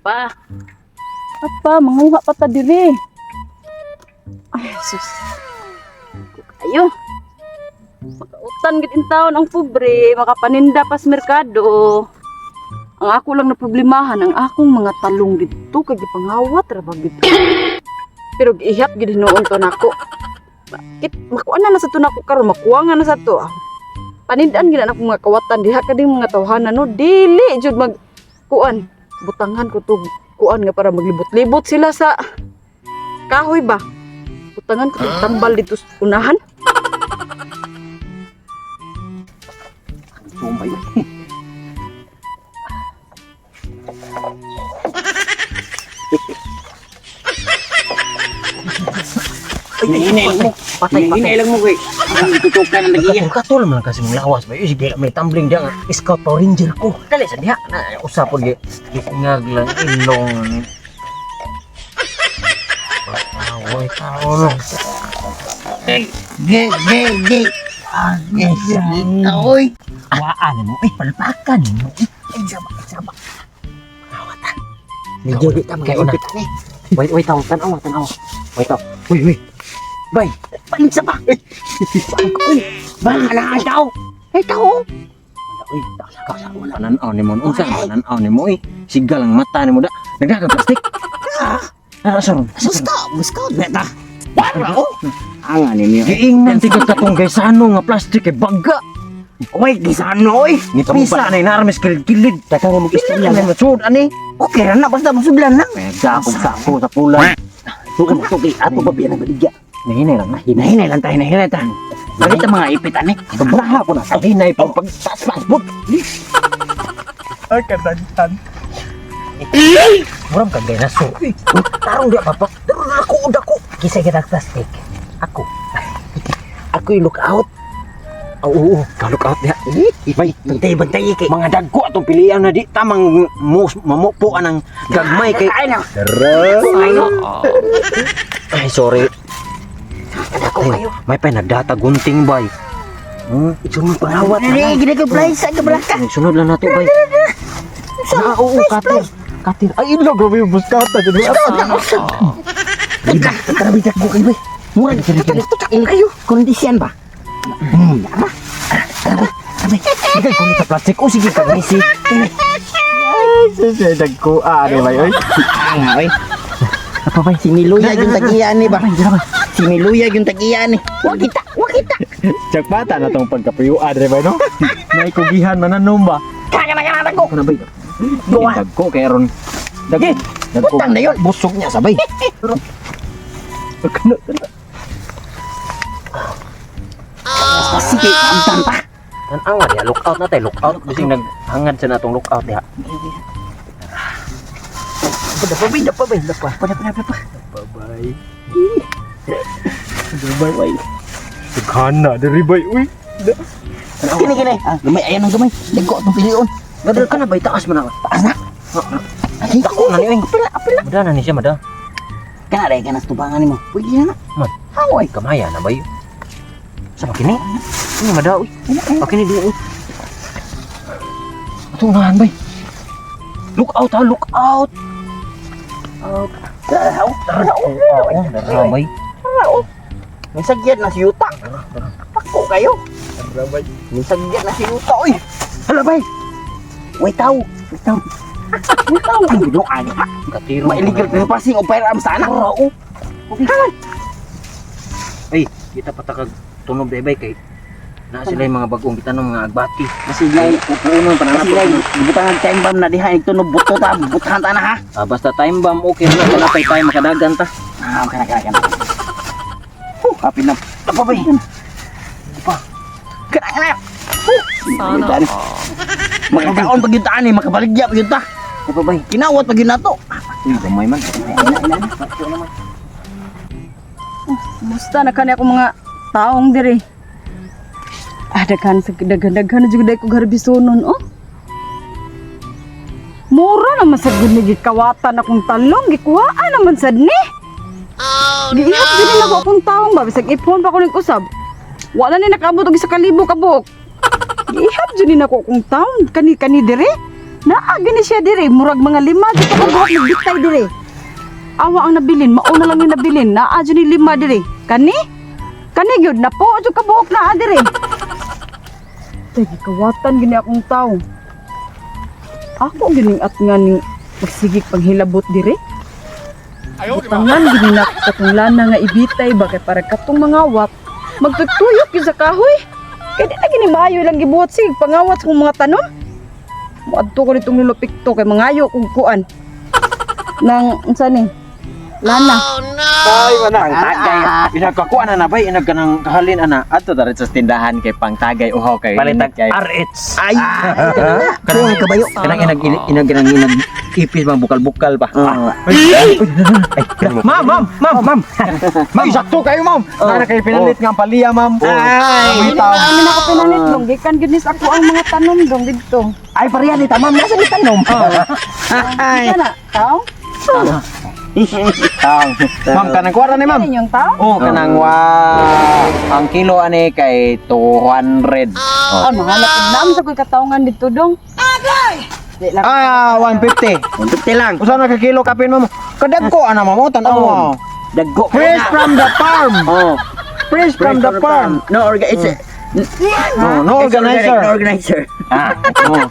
Pa. Apa, manguha pa ta dire. Ay, sus. Ayo. Makautan gid in taon ang pobre, makapaninda pas merkado. Ang ako lang na problemahan ang akong mga talong didto kay gipangawat ra ba gid. Pero giihap gid hinuon to nako. Bakit makuha na na sa to nako karon, makuha nga na sa to. Ah, panindaan gid na akong mga kawatan diha kading mga tawhana no, dili jud mag kuan. Butangan ko to kuan nga para maglibot-libot sila sa kahoy ba. Butangan ko to tambal dito sa unahan. Sumbay. Hinahinay mo. Patay, patay. Hinahinay lang mo kay. Ang tutukan ng nagiya. Katol, katol man kasi mong lawas ba. Sige, may tumbling diya nga. Scout Power Ranger ko. Dali sa diha. Na, usap po gi. Gisingag lang ilong. Away tao no. Ge ge ge. Ah, ge ge. Oy. Waan mo. Ay, palpakan mo. Ay, sama, sama. Medyo di ta mga una. Wait, wait, tao. Tanawa, tanawa. Wait, tao. Uy, uy. Bay. Palit sa ba? Uy, bahala ka tao. Ay, tao. Uy, taka wala nan-aw ni mo. Unsa nan-aw ni mo eh. Sigal ang mata ni mo da. Nagdaga plastic. Ah, asa ron? Basta, basta beta. Para oh. Anga ninyo. Giingnan tiga katong gaysano nga plastic kay baga. Oy, gisano oy. Pisa na inarmes kilid-kilid. Taka nga mag-istorya. Pila na masud ani. Okay ra na basta masudlan lang. Mega akong sako sa pulay. Suko mo ato pa biya ng baligya. Nahinay lang, nahinay. Hinahinay lang tayo, hinahinay tayo. Bakit ang mga ipit ani? Kabraha ko na sa hinay pang pagtaas-taas po. Ay, kadagtan. Muram kang dinosaur. Uy, tarong di papa. Daron ako dako. Kisa kita plastic. Ako. Ako yung look out. Oo, oo, ka look out diha. Bay, Bantay, bantay kay. mga dagko atong pilian na di tamang mus mamupo anang gagmay kay Ay na. Ay, sorry. Ako Ay, kayo. may pa nagdata gunting bay. Ito mo pangawat. Ay, gina ko play sa kabalaka. Sunod lang nato bay. Na, oo, katir. Katir. Ay, ilo, grabe yung buskata. Tara, tara bitak ko kayo. Murag tara kayo. Kondisyon ba? Ara. Ara, ara. Sige, kunin sa plastic. O sige, kagmisi. Ay, dagko. Ah, di ba yun? Anga oy. Apa bay? Siniluya yung tagiyan ni ba? Bay, dira ba? Siniluya yung tagiyan ni. Wa kita, wa kita. Tsakpata na tong pagkapiyuan, di ba, no? Naikugihan mananom ba? Kaka na kana ko. Kana bay? Duwa. Dagko kay ron. Dagko. Dagko. Butang na yun. Busog niya sabay. Kano, kano. Sige, amtan pa. Tanawa diha, look out na tayo, look out. Bising naghangad sa natong look out diha. Dapa bay, dapa bay, dapa. Dapa, dapa, dapa. Bye-bye. Bye-bye. Dughana, diri bay, uy. Kini kini. Ah, gamay ayan ang gamay. Dagko atong pilion. Gadal ka na bay, taas man na. Taas na. Ay, Dako na ni oy. Apila, apila. Mada na ni siya, mada. Kana dai kana tubangan nimo. Pwede na. Man. Haway. Kamaya na bay. Sa makini? Ini mada uy. Makini di uy. Ato unahan bay. Look out ha, look out. Tara, Tara, oo, tara bay. Misagyad na si Yuta. Pako kayo. Tara, bay. Misagyad na si Yuta oy. Hala bay. Way tao. Way tao. Way tao. Ang binuan. Katiro. Ma-illegal trespassing o firearms sana. Tara, oh. Ay, kita patakag tunog day bay kay na sila yung mga bagong kita ng mga agbati. Masigay. Upuunon pa na nato. Masigay. Gibutangan time bomb na diha ito buto ta. Butahan ta na ha. Ah, basta time bomb okay na wala pay tayo makadagan ta. Ah, okay na, okay na, okay na. Huh, happy na. Apa bay? Pa. Kana kana. Huh. Sana. Makakaon pag yun ni, makabaligya pag yun ta. Apa bay? Kinawat pag yun na to. Uy, gamay man. Ina, ina, ina. Kumusta na kani ako mga taong dire? Ah, daghan sa daghan daghan na jud ko garbisonon oh. Mura naman sad gud ni gikawatan akong talong, gikuhaan naman sad ni. Oh, no. Giihap jud ni nako akong taong ba bisag ipon pa ko ning usab. Wala ni nakaabot og isa ka libo ka buok. Giihap jud ni nako akong taong kani kani dire. Naa gani siya dire, murag mga lima dito ko buhok nagbitay dire. Awa ang nabilin, mauna lang yung nabilin. Naa jud ni lima dire. Kani? Kani gyud napo jud ka buhok naa dire. Tay gikawatan gini akong tawo. Ako gining at nga ning magsigig panghilabot dire. Butangan gini na katong lana nga ibitay ba kay para katong mangawat magtutuyok gyud sa kahoy. Kay di na gini maayo ilang gibuhat sig pangawat sa kong mga tanom. Moadto ko nitong lulupikto kay mangayo kog kuan. Nang unsa ni? Lana. Ay, wala. Pangtagay. Inagkakuan na na bay, inag kanang kahalin ana. Adto diri sa tindahan kay pangtagay uhaw kay Palitag kay RH. Ay! Kuha ka bayo. Kanang inag inag kanang inag ipis bang bukal-bukal ba. Oh. Ay, ma'am, ma'am, ma'am, ma'am. Ma'am, sakto kayo, ma'am. Nana kay pinalit nga ang paliya, ma'am. Ay! Hindi na kami nakapinalit dong. Gikan gyud ni sa ako ang mga tanom dong didto. Ay, pareha ni tamam. Nasa ni tanom? Ay! Unsa na? Taw? Tang. Ma'am, kanang kuwara ni ma'am. Ano inyong taw? Oh, kanang wa ang kilo ani kay 200. Oh, mahalap na sa ko'y katawngan dito dong. Agay! Di lang. Ah, 150. 150 lang. Usa na ka kilo kapin ma'am. Kadagko ana ma'am, oh, tan-aw. Dagko. Fresh from the farm. Oh. Fresh from the farm. No, orga it's No, no it's organic, organizer. No organizer. Ah, oh.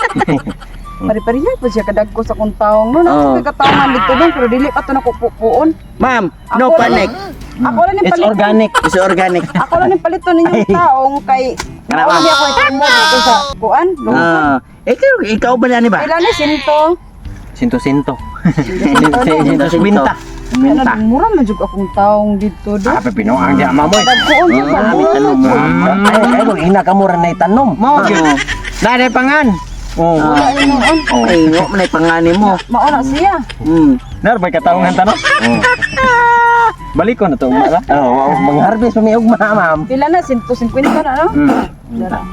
Pari-pariya po siya kadagko sa kong taong. No, nasa ko'y katawngan dito dong pero dili pa to nakupupuon. Ma'am, no Ako panic. Ako lang yung It's paliton. organic. It's organic. Ako lang yung paliton ninyong taong kay Kana, Nauna ma'am. niya ako itumo dito sa kuan. Lungsod. Ah, ikaw, ikaw ba na ni ba? Pila ni sinto? Sinto-sinto. Sinto, Sinto sinto. Ano, mura man jud akong taong dito do. Ah, pepino ang di ma'am oy. Dagkoon siya ba? Ah, Mura may man tanom. jud. Ay, ay, kung ina ka mo rin na itanom. Mao gyud. Nade pangan. Oh. Wala yun noon. Ay, ngo man ay pangani mo. Mauna siya. Nar bay katawngan tanong. Balik ko na to ugma ra. Oo, oh, mga-harvest pa may ugma, ma'am. Pila na 150 na no? Dara.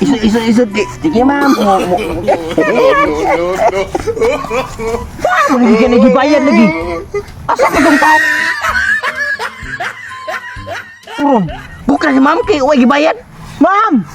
Iso iso iso di. Sige, ma'am. Mga ka nagibayad lagi. Asa ka dong tao? Bukan si ma'am kay way gibayad. Ma'am.